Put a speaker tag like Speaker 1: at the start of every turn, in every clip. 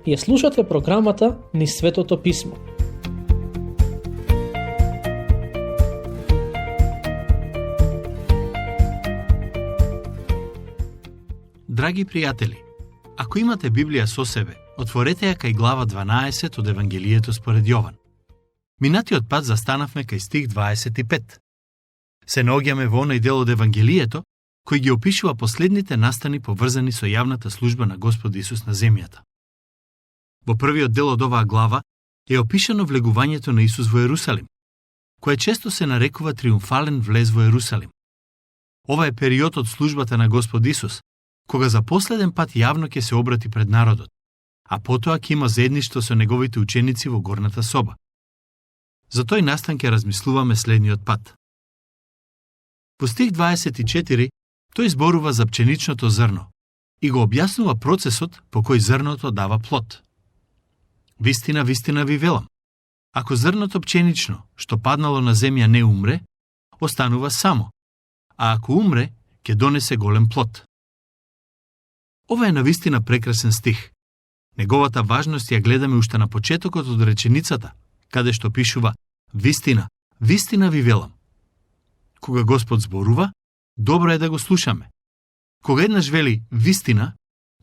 Speaker 1: Ја слушате програмата Низ Светото Писмо.
Speaker 2: Драги пријатели, ако имате Библија со себе, отворете ја кај глава 12 од Евангелието според Јован. Минатиот пат застанавме кај стих 25. Се наоѓаме во оној дел од Евангелието кој ги опишува последните настани поврзани со јавната служба на Господ Исус на земјата. Во првиот дел од оваа глава е опишано влегувањето на Исус во Ерусалим, кое често се нарекува триумфален влез во Ерусалим. Ова е период од службата на Господ Исус, кога за последен пат јавно ќе се обрати пред народот, а потоа ќе има заедништво со неговите ученици во горната соба. За тој настан ќе размислуваме следниот пат. Во стих 24 тој зборува за пченичното зрно и го објаснува процесот по кој зрното дава плод. Вистина, вистина ви велам, ако зрното пченично што паднало на земја не умре, останува само, а ако умре, ќе донесе голем плод. Ова е навистина прекрасен стих. Неговата важност ја гледаме уште на почетокот од реченицата, каде што пишува «Вистина, вистина ви велам». Кога Господ зборува, добро е да го слушаме. Кога еднаш вели «вистина»,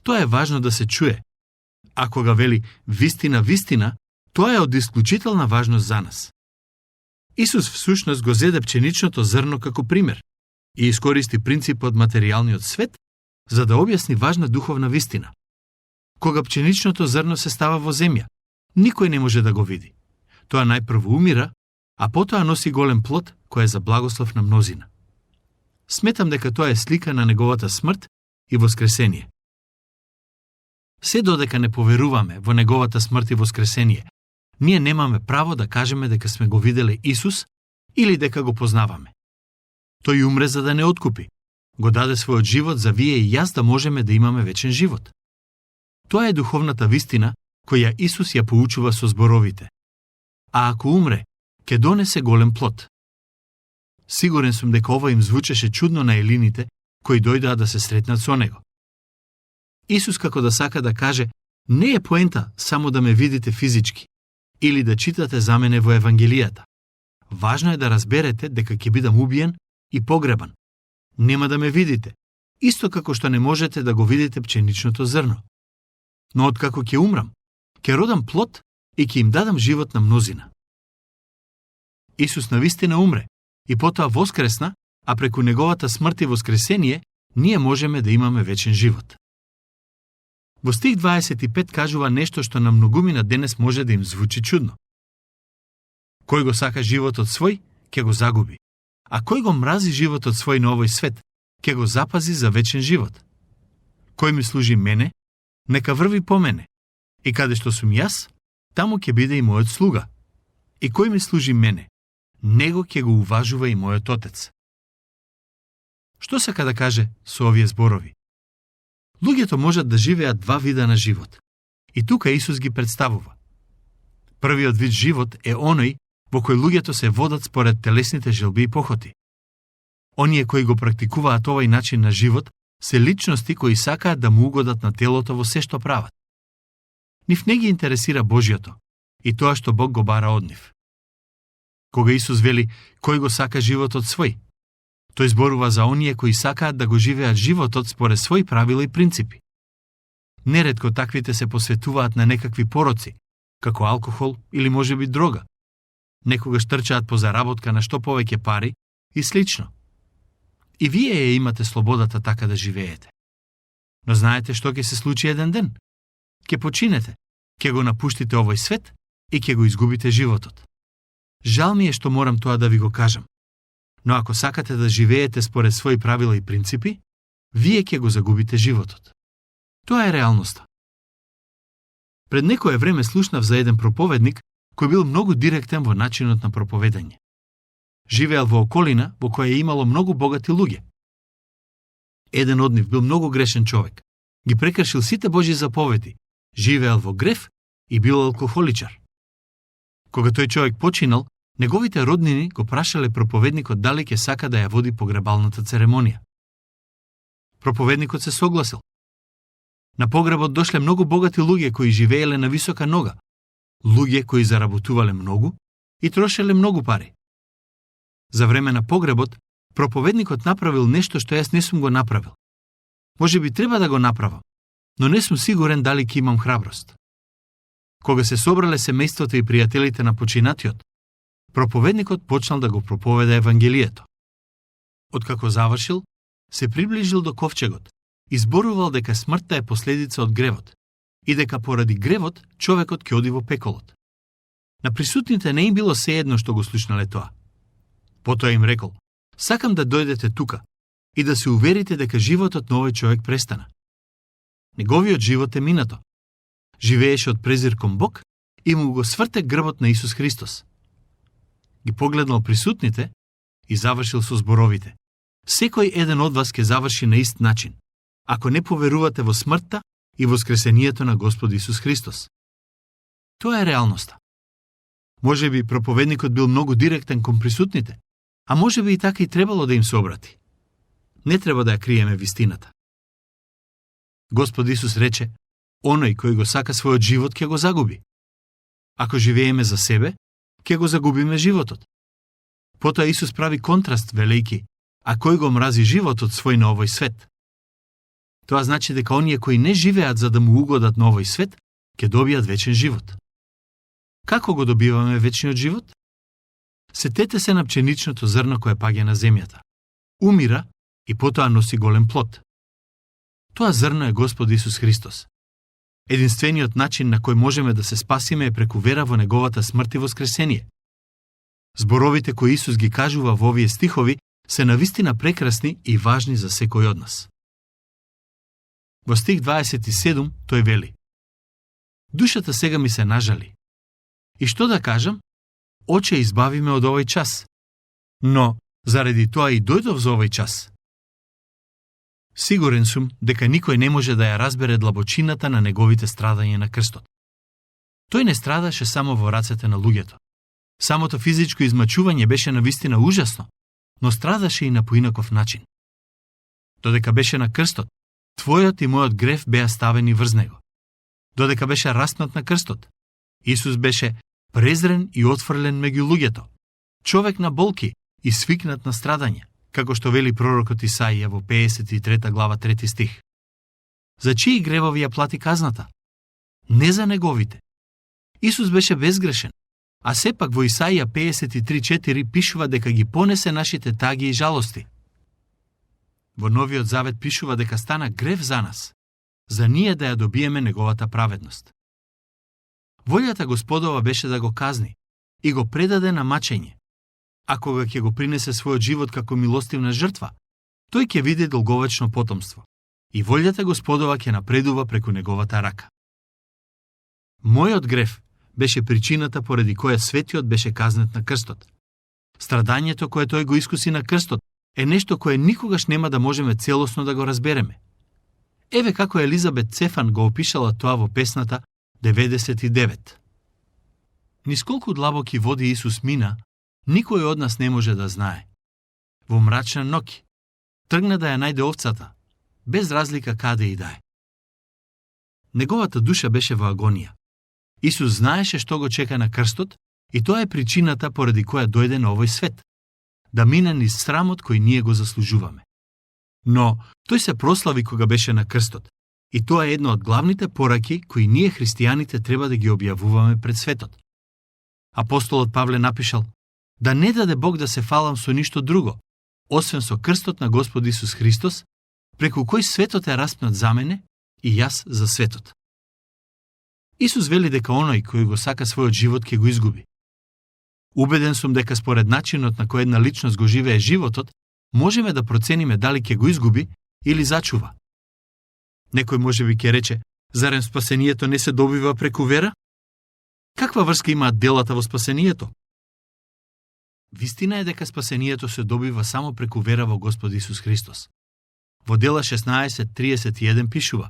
Speaker 2: тоа е важно да се чуе. А кога вели «вистина, вистина», тоа е од исклучителна важност за нас. Исус всушност го зеде пченичното зрно како пример и искористи принципот материјалниот свет за да објасни важна духовна вистина. Кога пченичното зрно се става во земја, никој не може да го види. Тоа најпрво умира, а потоа носи голем плод кој е за благослов на мнозина. Сметам дека тоа е слика на неговата смрт и воскресение. Се додека не поверуваме во неговата смрт и воскресение, ние немаме право да кажеме дека сме го виделе Исус или дека го познаваме. Тој умре за да не откупи. Го даде својот живот за вие и јас да можеме да имаме вечен живот. Тоа е духовната вистина која Исус ја поучува со зборовите. А ако умре, ќе донесе голем плод. Сигурен сум дека ова им звучеше чудно на елините кои дојдоа да се сретнат со него. Исус како да сака да каже, не е поента само да ме видите физички или да читате за мене во Евангелијата. Важно е да разберете дека ќе бидам убиен и погребан. Нема да ме видите, исто како што не можете да го видите пченичното зрно. Но откако ќе умрам, ќе родам плод и ќе им дадам живот на мнозина. Исус навистина умре и потоа воскресна, а преку неговата смрт и воскресение ние можеме да имаме вечен живот. Во стих 25 кажува нешто што на многумина денес може да им звучи чудно. Кој го сака животот свој, ќе го загуби, а кој го мрази животот свој на овој свет, ќе го запази за вечен живот. Кој ми служи мене, нека врви по мене, и каде што сум јас, таму ќе биде и мојот слуга. И кој ми служи мене, него ќе го уважува и мојот отец. Што сака да каже со овие зборови? Луѓето можат да живеат два вида на живот. И тука Исус ги представува. Првиот вид живот е оној во кој луѓето се водат според телесните желби и похоти. Оние кои го практикуваат овој начин на живот се личности кои сакаат да му угодат на телото во се што прават. Нив не ги интересира Божјото и тоа што Бог го бара од нив. Кога Исус вели кој го сака животот свој, тој зборува за оние кои сакаат да го живеат животот според своји правила и принципи. Неретко таквите се посветуваат на некакви пороци, како алкохол или можеби дрога. Некогаш трчаат по заработка на што повеќе пари и слично. И вие ја имате слободата така да живеете. Но знаете што ќе се случи еден ден? Ќе починете, ќе го напуштите овој свет и ќе го изгубите животот. Жал ми е што морам тоа да ви го кажам. Но ако сакате да живеете според своји правила и принципи, вие ќе го загубите животот. Тоа е реалноста. Пред некое време слушнав за еден проповедник кој бил многу директен во начинот на проповедање. Живеел во околина во која имало многу богати луѓе. Еден од нив бил многу грешен човек. Ги прекршил сите Божји заповеди, живеел во грев и бил алкохоличар. Кога тој човек починал, неговите роднини го прашале проповедникот дали ќе сака да ја води погребалната церемонија. Проповедникот се согласил. На погребот дошле многу богати луѓе кои живееле на висока нога, луѓе кои заработувале многу и трошеле многу пари. За време на погребот, проповедникот направил нешто што јас не сум го направил. Може би треба да го направам, но не сум сигурен дали ќе имам храброст. Кога се собрале семејството и пријателите на починатиот, проповедникот почнал да го проповеда Евангелието. Откако завршил, се приближил до ковчегот и зборувал дека смртта е последица од гревот и дека поради гревот човекот ќе оди во пеколот. На присутните не им било сеедно што го слушнале тоа. Потоа им рекол: сакам да дојдете тука и да се уверите дека животот на овој човек престана. Неговиот живот е минато. Живееше од презир кон Бог и му го сврте грбот на Исус Христос. Ги погледнал присутните и завршил со зборовите: секој еден од вас ќе заврши на ист начин, ако не поверувате во смртта и воскресението на Господ Исус Христос. Тоа е реалноста. Може би проповедникот бил многу директен кон присутните, а може би и така и требало да им се обрати. Не треба да ја криеме вистината. Господ Исус рече: оној кој го сака својот живот ќе го загуби. Ако живееме за себе, ќе го загубиме животот. Потоа Исус прави контраст велејки: а кој го мрази животот свој на овој свет? Тоа значи дека оние кои не живеат за да му угодат на овој свет, ќе добијат вечен живот. Како го добиваме вечниот живот? Сетете се на пченичното зрно кое паѓа на земјата. Умира и потоа носи голем плод. Тоа зрно е Господ Исус Христос. Единствениот начин на кој можеме да се спасиме е преку вера во неговата смрт и воскресение. Зборовите кои Исус ги кажува во овие стихови се навистина прекрасни и важни за секој од нас. Во стих 27 тој вели: душата сега ми се нажали. И што да кажам? Оче избави ме од овој час. Но, заради тоа и дојдов за овој час. Сигурен сум дека никој не може да ја разбере длабочината на неговите страдања на крстот. Тој не страдаше само во рацете на луѓето. Самото физичко измачување беше навистина ужасно, но страдаше и на поинаков начин. Додека беше на крстот, твојот и мојот грев беа ставени врз него. Додека беше распнат на крстот, Исус беше презрен и отфрлен меѓу луѓето, човек на болки и свикнат на страдање, како што вели пророкот Исаија во 53 глава 3 стих. За чии гревови ја плати казната? Не за неговите. Исус беше безгрешен, а сепак во Исаија 53:4 пишува дека ги понесе нашите таги и жалости. Во Новиот Завет пишува дека стана грев за нас, за ние да ја добиеме неговата праведност. Волјата Господова беше да го казни и го предаде на мачење, а кога ќе го принесе својот живот како милостивна жртва, тој ќе види долговечно потомство и волјата Господова ќе напредува преку неговата рака. Мојот грев беше причината поради која светиот беше казнет на крстот. Страдањето кое тој го искуси на крстот е нешто кое никогаш нема да можеме целосно да го разбереме. Еве како Елизабет Цефан го опишала тоа во песната 99. Низ колку длабоки води Исус мина, никој од нас не може да знае. Во мрачна ноќ тргна да ја најде овцата, без разлика каде и да е. Неговата душа беше во агонија. Исус знаеше што го чека на крстот и тоа е причината поради која дојде на овој свет, да мине низ срамот кој ние го заслужуваме. Но тој се прослави кога беше на крстот и тоа е една од главните пораки кои ние христијаните треба да ги објавуваме пред светот. Апостолот Павле напишал: да не даде Бог да се фалам со ништо друго, освен со крстот на Господ Исус Христос, преку кој светот е распнат за мене и јас за светот. Исус вели дека оној кој го сака својот живот ќе го изгуби. Убеден сум дека според начинот на кој една личност го живее животот, можеме да процениме дали ќе го изгуби или зачува. Некој можеби ќе рече: зарем спасението не се добива преку вера? Каква врска имаат делата во спасението? Вистина е дека спасението се добива само преку вера во Господ Исус Христос. Во Дела 16:31 пишува: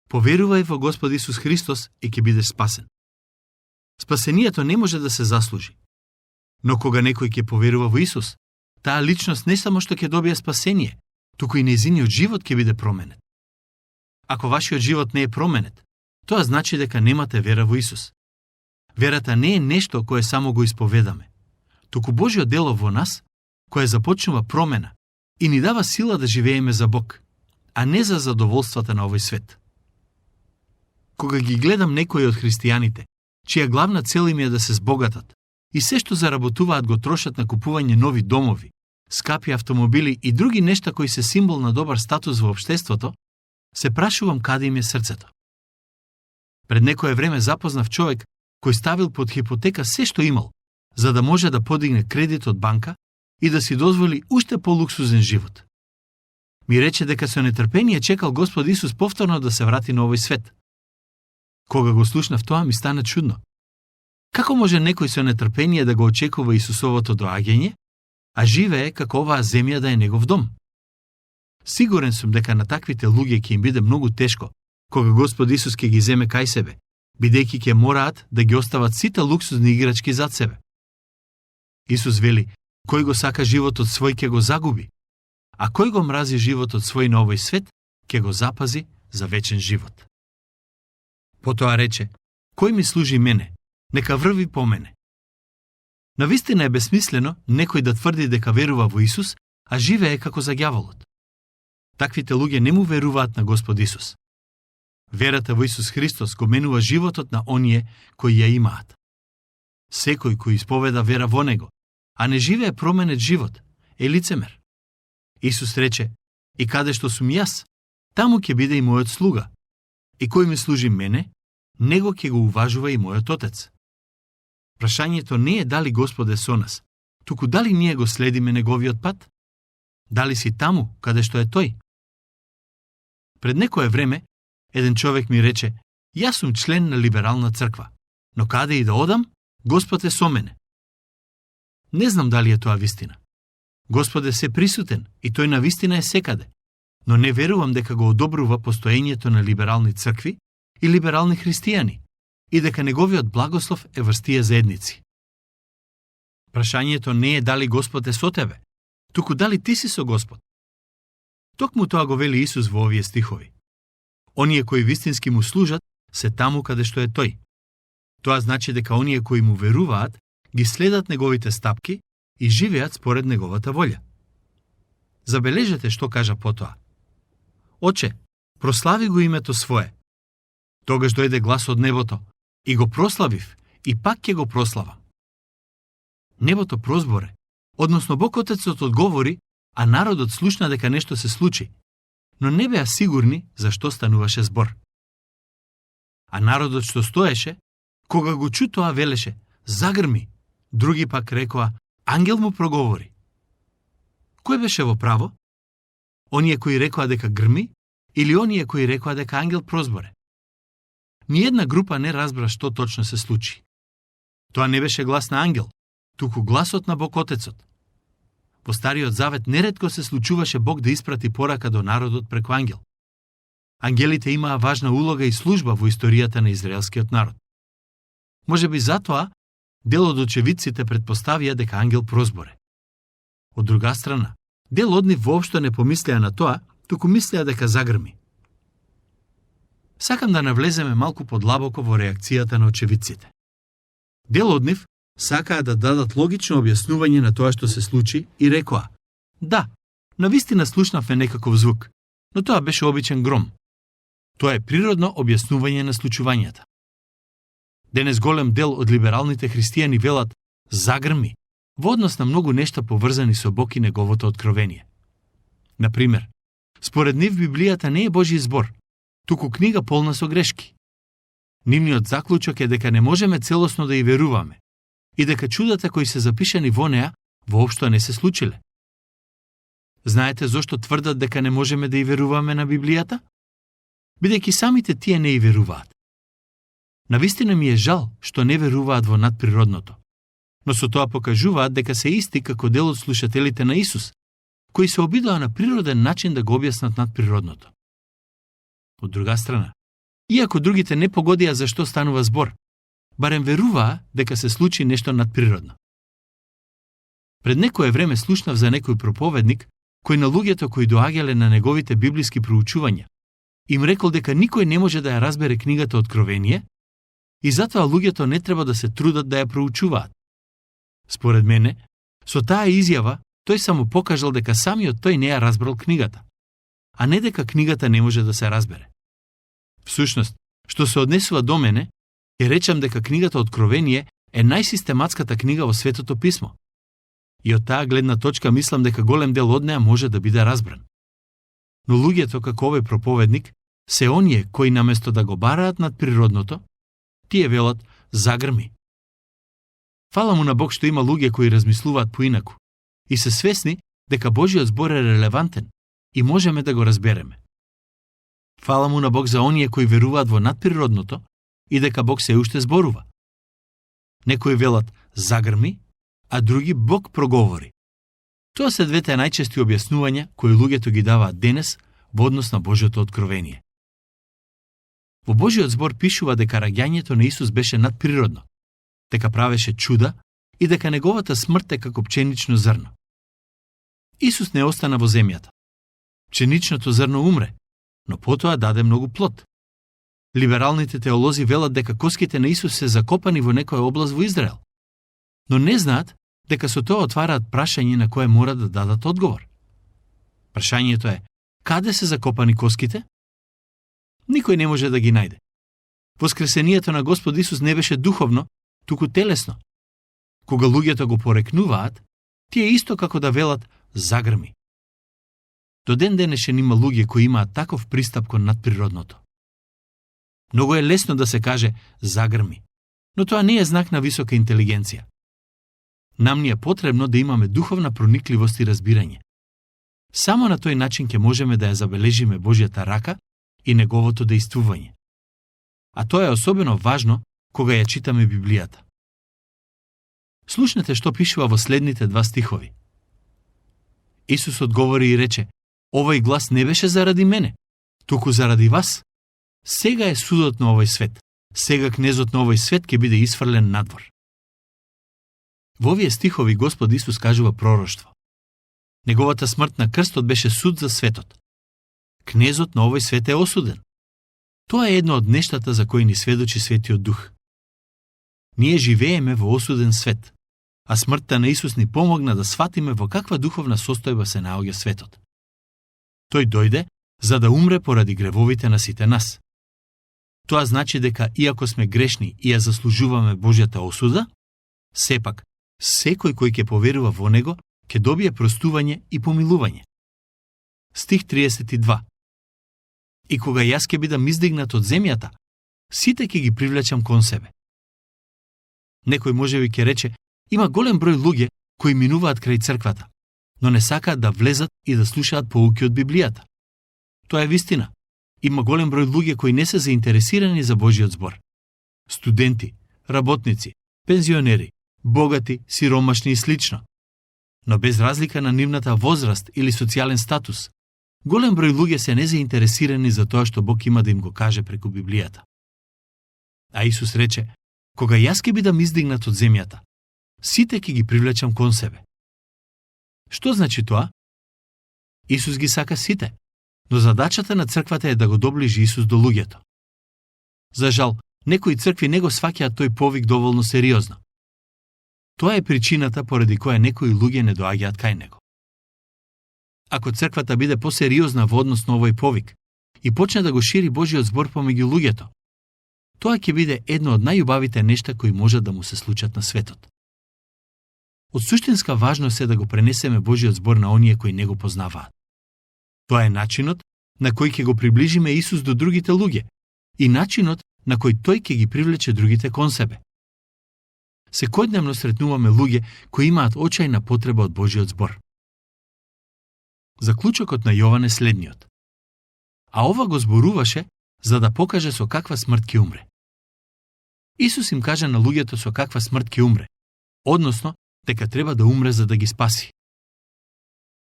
Speaker 2: поверувај во Господ Исус Христос и ќе бидеш спасен. Спасението не може да се заслужи. Но кога некој ќе поверува во Исус, таа личност не само што ќе добие спасение, туку и нејзиниот живот ќе биде променет. Ако вашиот живот не е променет, тоа значи дека немате вера во Исус. Верата не е нешто кое само го исповедаме, туку Божјо дело во нас, кое започнува промена и ни дава сила да живееме за Бог, а не за задоволствата на овој свет. Кога ги гледам некои од христијаните, чија главна цел им е да се збогатат и се што заработуваат го трошат на купување нови домови, скапи автомобили и други нешта кои се символ на добар статус во општеството, се прашувам каде им е срцето. Пред некое време запознав човек кој ставил под хипотека се што имал, за да може да подигне кредит од банка и да си дозволи уште полуксузен живот. Ми рече дека со нетрпение чекал Господ Исус повторно да се врати на овој свет. Кога го слушнав тоа, ми стана чудно. Како може некој со нетрпение да го очекува Исусовото доаѓање, а живее како оваа земја да е негов дом? Сигурен сум дека на таквите луѓе ќе им биде многу тешко, кога Господ Исус ќе ги земе кај себе, бидејќи ќе мораат да ги остават сите луксузни играчки зад себе. Исус вели, кој го сака животот свој ќе го загуби, а кој го мрази животот свој на овој свет, ќе го запази за вечен живот. Потоа рече, кој ми служи мене, нека врви по мене. Навистина е бесмислено некој да тврди дека верува во Исус, а живее како за ѓаволот. Таквите луѓе не му веруваат на Господ Исус. Верата во Исус Христос го менува животот на оние кои ја имаат. Секој кој исповеда вера во Него, а не живее променет живот, е лицемер. Исус рече, и каде што сум јас, таму ќе биде и мојот слуга. И кој ми служи мене, него ќе го уважува и мојот Отец. Прашањето не е дали Господ е со нас, туку дали ние го следиме неговиот пат? Дали си таму, каде што е Тој? Пред некое време, еден човек ми рече, јас сум член на либерална црква, но каде и да одам, Господ е со мене. Не знам дали е тоа вистина. Господ е се присутен и тој на вистина е секаде, но не верувам дека го одобрува постоењето на либерални цркви и либерални христијани и дека неговиот благослов е врз тие заедници. Прашањето не е дали Господ е со тебе, туку дали ти си со Господ. Токму тоа го вели Исус во овие стихови. Оние кои вистински му служат се таму каде што е тој. Тоа значи дека оние кои му веруваат ги следат неговите стапки и живеат според неговата волја. Забележете што кажа потоа. Оче, прослави го името свое. Тогаш дојде глас од небото и го прославив и пак ќе го прославам. Небото прозборе, односно Бог Отецот одговори, а народот слушна дека нешто се случи, но не беа сигурни за што стануваше збор. А народот што стоеше, кога го чу тоа велеше, загрми, други пак рекоа, ангел му проговори. Кој беше во право? Оние кои рекоа дека грми или оние кои рекоа дека ангел прозборе? Ниедна група не разбра што точно се случи. Тоа не беше глас на ангел, туку гласот на Бог Отецот. Во Стариот Завет неретко се случуваше Бог да испрати порака до народот преку ангел. Ангелите имаа важна улога и служба во историјата на израелскиот народ. Можеби затоа дел од очевидците претпоставија дека ангел прозборе. Од друга страна, дел од нив воопшто не помислеа на тоа, туку мислеа дека загрми. Сакам да навлеземе малку подлабоко во реакцијата на очевидците. Дел од нив сакаа да дадат логично објаснување на тоа што се случи и рекоа: да, навистина слушнавме некаков звук, но тоа беше обичен гром. Тоа е природно објаснување на случувањата. Денес голем дел од либералните христијани велат загрми во однос на многу нешта поврзани со Бог и неговото откровение. Например, според нив Библијата не е Божји збор, туку книга полна со грешки. Нивниот заклучок е дека не можеме целосно да ја веруваме и дека чудата кои се запишани во неа воопшто не се случиле. Знаете зошто тврдат дека не можеме да ја веруваме на Библијата? Бидејќи самите тие не ја веруваат. Навистина ми е жал што не веруваат во надприродното, но со тоа покажуваат дека се исти како дел од слушателите на Исус, кои се обидоа на природен начин да го објаснат надприродното. Од друга страна, иако другите не погодија за што станува збор, барем веруваа дека се случи нешто надприродно. Пред некое време слушнав за некој проповедник кој на луѓето кои доаѓале на неговите библиски проучувања Им рекол дека никој не може да ја разбере книгата Откровение и затоа луѓето не треба да се трудат да ја проучуваат. Според мене, со таа изјава, тој само покажал дека самиот тој не ја разбрал книгата, а не дека книгата не може да се разбере. Всушност, што се однесува до мене, ќе речам дека книгата Откровение е најсистематската книга во Светото писмо. И од таа гледна точка мислам дека голем дел од неа може да биде разбран. Но луѓето како овој проповедник се оние кои наместо да го бараат над природното, тие велат загрми. Фала му на Бог што има луѓе кои размислуваат поинаку и се свесни дека Божиот збор е релевантен и можеме да го разбереме. Фала му на Бог за оние кои веруваат во надприродното и дека Бог се уште зборува. Некои велат загрми, а други Бог проговори. Тоа се двете најчести објаснувања кои луѓето ги даваат денес во однос на Божјото откровение. Во Божиот збор пишува дека раѓањето на Исус беше надприродно, дека правеше чуда и дека неговата смрт е како пченично зрно. Исус не остана во земјата. Пченичното зрно умре, но потоа даде многу плод. Либералните теолози велат дека коските на Исус се закопани во некоја област во Израел, но не знаат дека со тоа отвараат прашање на кое мора да дадат одговор. Прашањето е, каде се закопани коските? Никој не може да ги најде. Воскресението на Господ Исус не беше духовно, туку телесно. Кога луѓето го порекнуваат, тие исто како да велат загрми. До ден денешен има луѓе кои имаат таков пристап кон надприродното. Многу е лесно да се каже загрми, но тоа не е знак на висока интелигенција. Нам ни е потребно да имаме духовна проникливост и разбирање. Само на тој начин ќе можеме да ја забележиме Божјата рака и неговото дејствување. А тоа е особено важно кога ја читаме Библијата. Слушнете што пишува во следните два стихови. Исус одговори и рече: овој глас не беше заради мене, туку заради вас. Сега е судот на овој свет. Сега кнезот на овој свет ќе биде исфрлен надвор. Во овие стихови Господ Исус кажува пророштво. Неговата смрт на крстот беше суд за светот. Кнезот на овој свет е осуден. Тоа е едно од нештата за кои ни сведочи Светиот Дух. Ние живееме во осуден свет, а смртта на Исус ни помогна да сватиме во каква духовна состојба се наоѓа светот. Тој дојде за да умре поради гревовите на сите нас. Тоа значи дека иако сме грешни и ја заслужуваме Божјата осуда, сепак секој кој ќе поверува во него ќе добие простување и помилување. Стих 32. И кога јас ќе бидам издигнат од земјата, сите ќе ги привлечам кон себе. Некој можеби ќе рече, има голем број луѓе кои минуваат крај црквата, но не сакаат да влезат и да слушаат поуки од Библијата. Тоа е вистина. Има голем број луѓе кои не се заинтересирани за Божиот збор. Студенти, работници, пензионери, богати, сиромашни и слично. Но без разлика на нивната возраст или социјален статус, голем број луѓе се незаинтересирани за тоа што Бог има да им го каже преку Библијата. А Исус рече, кога јас ќе бидам издигнат од земјата, сите ќе ги привлечам кон себе. Што значи тоа? Исус ги сака сите, но задачата на црквата е да го доближи Исус до луѓето. За жал, некои цркви не го сваќаат тој повик доволно сериозно. Тоа е причината поради која некои луѓе не доаѓаат кај него. Ако црквата биде посериозна во однос на овој повик и почне да го шири Божиот збор помеѓу луѓето, тоа ќе биде едно од најубавите нешта кои може да му се случат на светот. Од суштинска важност е да го пренесеме Божиот збор на оние кои не го познаваат. Тоа е начинот на кој ќе го приближиме Исус до другите луѓе и начинот на кој тој ќе ги привлече другите кон себе. Секојдневно сретнуваме луѓе кои имаат очајна потреба од Божиот збор. Заклучокот на Јован е следниот. А ова го зборуваше за да покаже со каква смрт ќе умре. Исус им кажа на луѓето со каква смрт ќе умре, односно дека треба да умре за да ги спаси.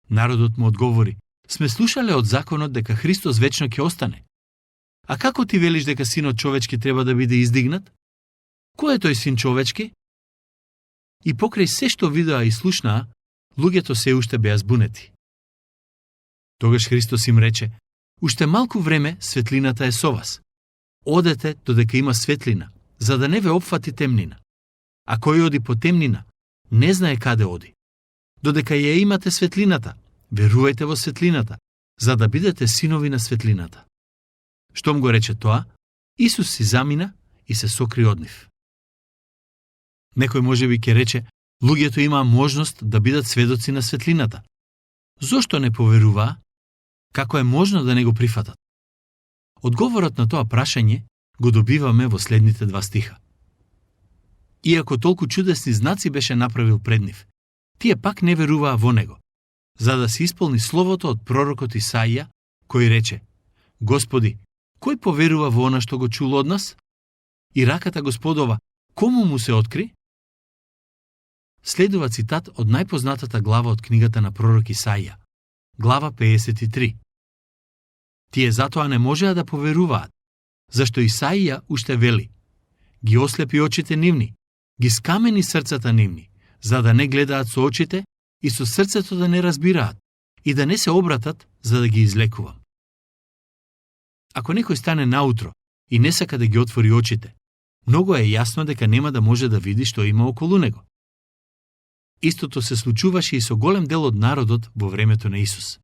Speaker 2: Народот му одговори: сме слушале од законот дека Христос вечно ќе остане. А како ти велиш дека синот човечки треба да биде издигнат? Кој е тој син човечки? И покрај се што видоа и слушнаа, луѓето се уште беа збунети. Тогаш Христос им рече: Уште малку време светлината е со вас. Одете додека има светлина, за да не ве опфати темнина. А кој оди по темнина, не знае каде оди. Додека ја имате светлината, верувајте во светлината, за да бидете синови на светлината. Штом го рече тоа, Исус си замина и се сокри од нив. Некој можеби ќе рече, луѓето имаа можност да бидат сведоци на светлината. Зошто не поверуваа? Како е можно да не го прифатат? Одговорот на тоа прашање го добиваме во следните два стиха. Иако толку чудесни знаци беше направил пред нив, тие пак не веруваа во него, за да се исполни словото од пророкот Исаија, кој рече: Господи, кој поверува во она што го чул од нас? И раката Господова, кому му се откри? Следува цитат од најпознатата глава од книгата на пророк Исаија, глава 53. Тие затоа не можеа да поверуваат, зашто Исаија уште вели: ги ослепи очите нивни, ги скамени срцата нивни, за да не гледаат со очите и со срцето да не разбираат и да не се обратат за да ги излекувам. Ако некој стане наутро и не сака да ги отвори очите, многу е јасно дека нема да може да види што има околу него. Истото се случуваше и со голем дел од народот во времето на Исус.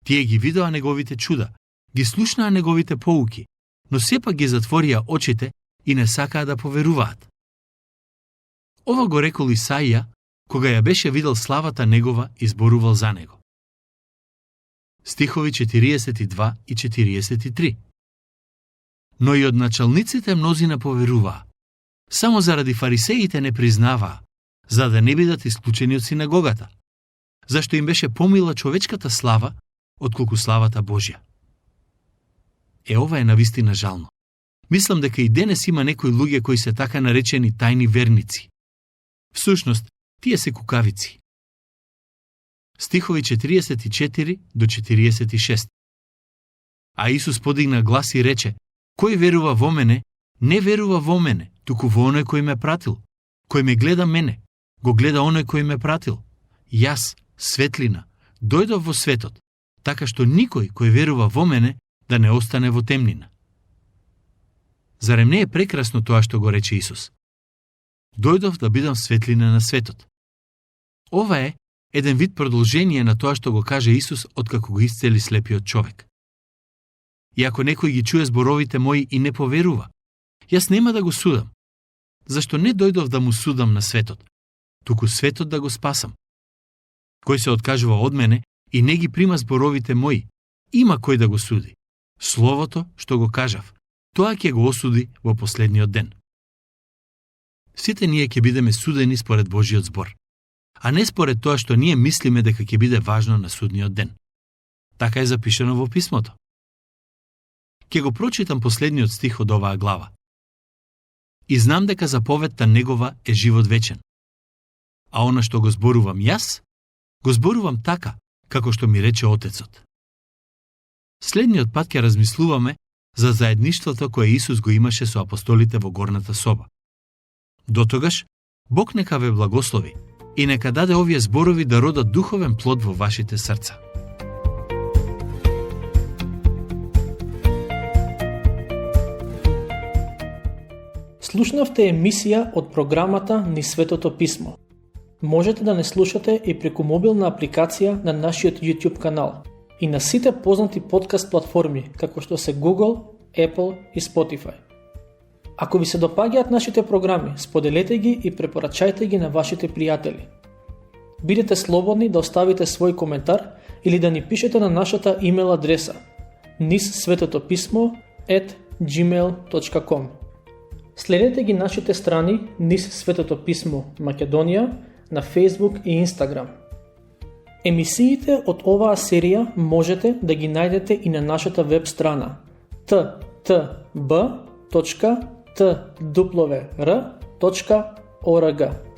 Speaker 2: Тие ги видоа неговите чуда, ги слушнаа неговите поуки, но сепак ги затворија очите и не сакаа да поверуваат. Ова го рекол Исаија, кога ја беше видел славата негова и зборувал за него. Стихови 42 и 43. Но и од началниците мнозина поверуваа. Само заради фарисеите не признаваа, за да не бидат исклучени од синагогата, зашто им беше помила човечката слава, отколку славата Божја. Ова е навистина жално. Мислам дека и денес има некои луѓе кои се така наречени тајни верници. Всушност, тие се кукавици. Стихови 44 до 46. А Исус подигна глас и рече: кој верува во мене, не верува во мене, туку во оној кој ме пратил. Кој ме гледа мене, го гледа оној кој ме пратил. Јас, светлина, дојдов во светот, така што никој кој верува во мене да не остане во темнина. Зарем не е прекрасно тоа што го рече Исус? Дојдов да бидам светлина на светот. Ова е еден вид продолжение на тоа што го каже Исус откако го исцели слепиот човек. И ако некој ги чуе зборовите мои и не поверува, јас нема да го судам, зашто не дојдов да му судам на светот, туку светот да го спасам. Кој се откажува од мене и не ги прима зборовите мои, има кој да го суди. Словото што го кажав, тоа ќе го осуди во последниот ден. Сите ние ќе бидеме судени според Божиот збор, а не според тоа што ние мислиме дека ќе биде важно на судниот ден. Така е запишано во писмото. Ќе го прочитам последниот стих од оваа глава. И знам дека заповедта негова е живот вечен. А она што го зборувам јас, го зборувам така, како што ми рече Отецот. Следниот пат ќе размислуваме за заедништвото кое Исус го имаше со апостолите во горната соба. Дотогаш, Бог нека ве благослови и нека даде овие зборови да родат духовен плод во вашите срца.
Speaker 1: Слушнавте емисија од програмата Низ Светото Писмо. Можете да не слушате и преку мобилна апликација на нашиот YouTube канал и на сите познати подкаст платформи, како што се Google, Apple и Spotify. Ако ви се допаѓаат нашите програми, споделете ги и препорачајте ги на вашите пријатели. Бидете слободни да оставите свој коментар или да ни пишете на нашата имейл адреса nizsvetotopисmo@gmail.com. Следете ги нашите страни Низ Светото Писмо Македонија на Facebook и Instagram. Емисиите од оваа серија можете да ги најдете и на нашата веб страна ttb.twr.org.